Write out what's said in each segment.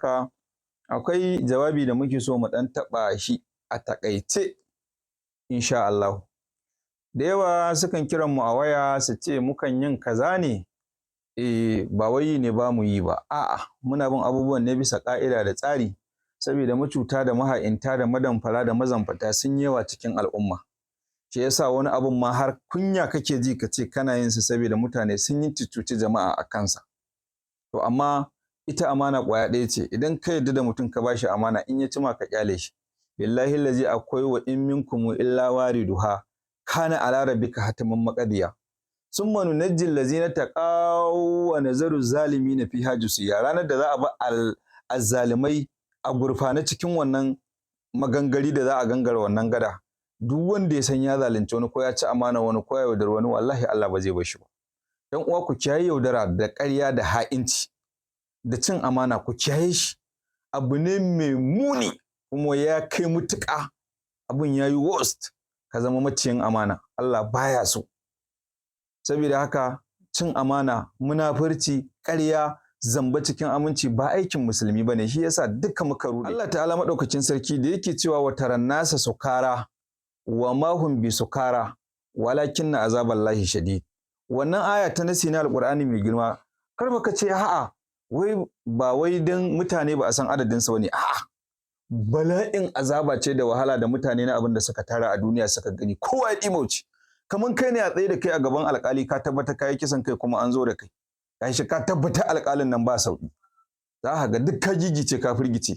Haka akwai jawabi da muke so mu ɗan taɓa shi a taƙaice, insha Allah. Da yawa sukan kiran mu a waya su ce mukan yin kaza ne, eh, ba wai ne ba mu yi ba, a'a, muna bin abubuwan ne bisa ƙa'ida da tsari, saboda macuta da maha'inta da madamfara da mazamfata sun yawa cikin al'umma. Shi yasa wani abun ma har kunya kake ji ka ce kana yin sa, saboda mutane sun yi cuci jama'a a kansa. To amma ita amana ƙwaya ɗaya ce. Idan ka yarda da mutum ka bashi amana, in ya ci ma ka ƙyale shi. Billahi lazi akwai wa in minkum illa wariduha kana ala rabbika hataman maqdiya, summa nunajji allazina taqaw wa nazaru zalimina fiha jusiya. Ranar da za a ba azzalimai a gurfana cikin wannan magangari da za a gangara wannan gada, duk wanda ya san ya zalunci wani ko ya ci amana wani ko ya yaudari wani, wallahi Allah ba zai bar shi ba. Dan uwa, ku kiyaye yaudara da ƙarya da ha'inci da cin amana. Ku kiyaye shi, abu ne mai muni kuma ya kai mutuƙa. Abun ya yi worst ka zama maciyin amana. Allah baya so. Saboda haka cin amana, munafurci, ƙarya, zamba cikin aminci ba aikin musulmi bane. Shi yasa duka muka rude. Allah ta'ala madaukakin sarki da yake cewa wa tarannasa sukara wa ma hum bi sukara walakinna azaballahi shadid. Wannan aya ta nasi na Alqur'ani mai girma, kar ka ce a'a, wai ba wai dan mutane ba a san adadin sa bane. A'a, bala'in azaba ce da wahala da mutane na abin da suka tara a duniya suka gani, kowa ya ɗimauce. Kaman kai ne a tsaye da kai a gaban alkali, ka tabbata kayi kisan kai kuma an zo da kai, gashi ka tabbata alkalin nan ba sauki, za ka ga duk ka gigice, ka firgice.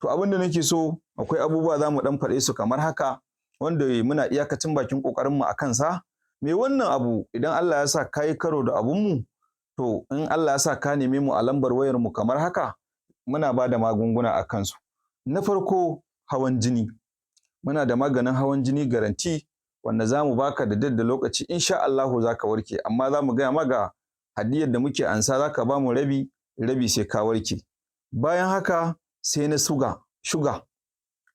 To abin da nake so, akwai abubuwa za mu dan faɗe su kamar haka, wanda muna iyakacin bakin kokarin mu akan sa. Me wannan abu, idan Allah ya sa ka yi karo da abun mu, to in Allah ya sa ka neme mu a lambar wayar mu kamar haka, muna ba da magunguna a kansu. Na farko, hawan jini. Muna da maganin hawan jini garanti wanda za mu baka da da lokaci, insha Allahu za ka warke. Amma za mu gaya maka hadiyar da muke ansa, za ka ba mu rabi rabi sai ka warke. Bayan haka sai na suga shuga.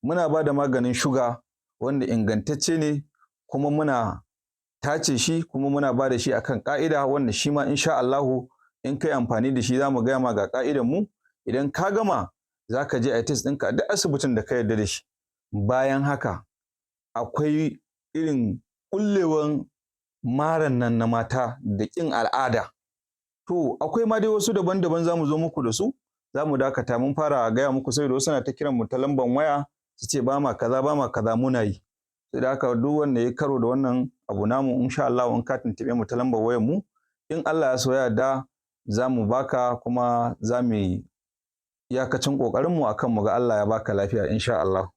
Muna ba da maganin shuga wanda ingantacce ne, kuma muna tace shi, kuma muna ba da shi akan ka'ida, wanda shi ma insha Allahu in kai amfani da shi, za mu gaya ma ga ka'idan mu. Idan ka gama, za ka je a test ɗinka a duk asibitin da ka yarda da shi. Bayan haka akwai irin ƙullewan maran nan na mata da ƙin al'ada. To akwai ma dai wasu daban-daban, za mu zo muku da su. Za mu dakata, mun fara gaya muku, saboda wasu na ta kiran mu ta lamban waya su ce ba ma kaza, ba ma kaza. Muna yi. Sai da haka duk wanda ya karo da wannan abu namu, insha Allah in ka tuntuɓe mu ta lambar wayar mu, in Allah ya so ya yarda za mu baka, kuma za mu yi iyakacin ƙoƙarin mu akan mu ga Allah ya baka lafiya, insha Allah.